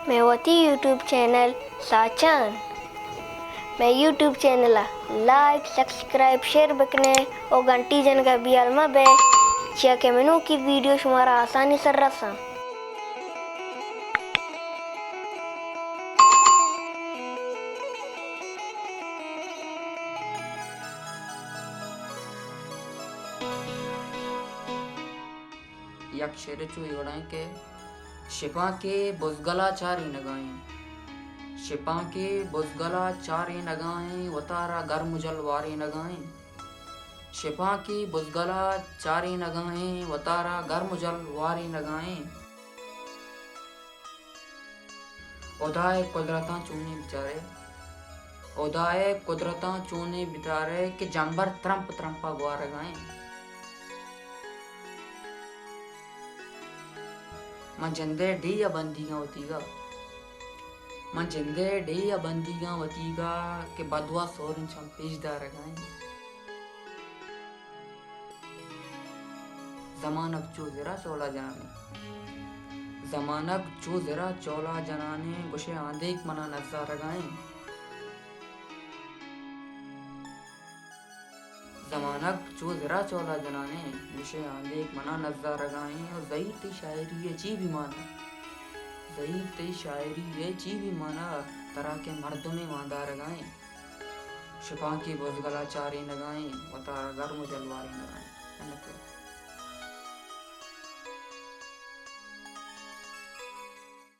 مئے وتی YouTube channel ساچان، مئے یوٹیوب چینل ءَ لائک، سبسکرائب، شیئر بکنے او گھنٹی جنگ ءَ بیال مہ بئے، چیا کہ منوکی ویڈیو شمارا آسانی سر رساں۔ یک شعرے چو اے وڑا ایں کہ شپانکے بزگلا چارینگا ایں، شپانکے بزگلا چارینگا ایں، وتارا گرم و جل وارینگا ایں۔ شپانکے بزگلا چارینگا ایں، وتارا گرم و جل وارینگا ایں۔ ہدائے قدرتاں چونیں بچارے، ہدائے قدرتاں چونیں بچارے کہ جمبر ترمپ ترمپا گوارگا ایں۔ من جندے ڈیھ ءَ بندیگاں وتیگا، من جندے ڈیھ ءَ بندیگاں وتیگا کہ بدواہ سوریں چم پیش دارگا ایں۔ زمانگ چو زرا چولا جنانیں، زمانگ چو زرا چولا جنانیں، گوشے آندیک منا نزارگا ایں۔ زمانگ چو زرا چولا جنانیں، گوشے آندیک منا نزارگا ایں۔ او زہیر تئی شاعری ءِ چی بی مانا؟ زہیر تئی شاعری ءِ چی بی مانا؟ ترا کہ مردمے واندارگا ایں۔ شپانکے بزگلا چارینگا ایں، وتارا گرم و جل وارینگا ایں۔ منت وار۔